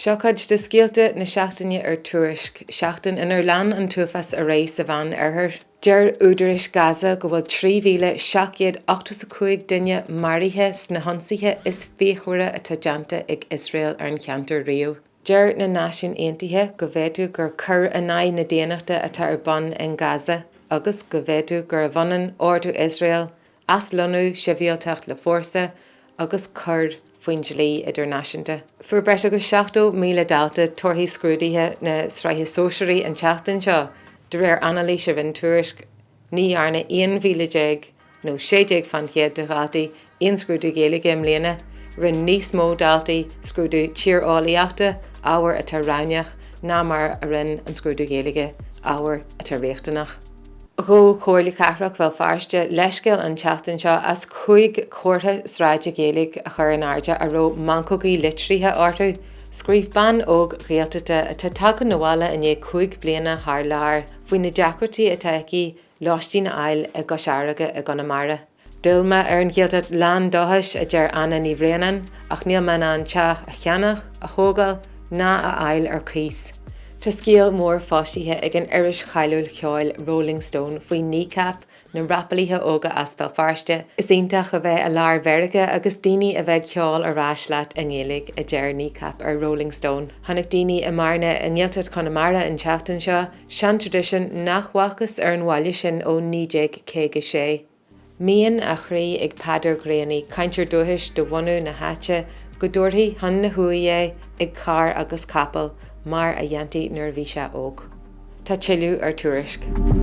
Seo cuid de scéalta na seachtaine ar Tuairisc, seachtain inar lean an t-uafás ar aghaidh sa Mheán-Oirthear. Deir údaráis Gaza go bhfuil 3,785 duine maraithe sna hionsaithe is fíochmhaire atá déanta ag Iosrael ar an cheantar riamh. Deir na Náisiúin Aontaithe go bhféadfadh gur coir in aghaidh na daonnachta atá ar bun in Gaza agus go bhféadfadh gurbh ionann ordú Iosrael aslonnú sibhialtach le fórsa agus coir faoin dlí idirnáisiúnta. Fuair breis agus 70,000 dalta torthaí scrúduithe na Sraithe Sóisearaí an tseachtain seo, de réir anailís a rinne Tuairisc. Ní dhearna 11,000, nó 16 fán chéad de dhaltaí aon scrúdú Gaeilge i mbliana. Rinne níos mó daltaí scrúdú tíreolaíochta, ábhar atá roghnach, ná mar a rinne an scrúdú Gaeilge, ábhar atá riachtanach. Ghabh Comhairle Cathrach Bhéal Feirste leithscéal an tseachtain seo as chúig chomhartha sráide Gaeilge a chur in airde a raibh meancógaí litrithe orthu. Scríobh bean óg Ghaeltachta atá tagtha 'na bhaile i ndiaidh chúig bliana thar lear faoi na deacrachtaí atá aici lóistín a fháil i gCois Fharraige i gConamara. D'fhill mé ar an Ghaeltacht lán dóchais, a deir Anna Ní Bhraonáin, ach níl mé in ann teach a cheannach, a thógáil ná a fháil ar cíos. Tá scéal mór foilsithe ag an iris cháiliúil cheoil Rolling Stone faoi Kneecap, na rapálaithe óga as Béal Feirste. Is iontach a bheith i lár Mheiriceá agus daoine a bheith ag ceol ar ais leat i nGaeilge, a deir Kneecap ar Rolling Stone. Tháinig daoine i mBearna i nGaeltacht Chonamara an tseachtain seo, seantraidisiún nach bhfacthas ar an bhaile sin ó 1956. Mian a chroí ag Peadar Ghréanaigh, cainteoir dúchais de bhunadh na háite, go dtabharfaí chun na huaighe é ag carr agus capall, mar a dhéantaí nuair a bhí sé óg. Tá tuilleadh ar Tuairisc.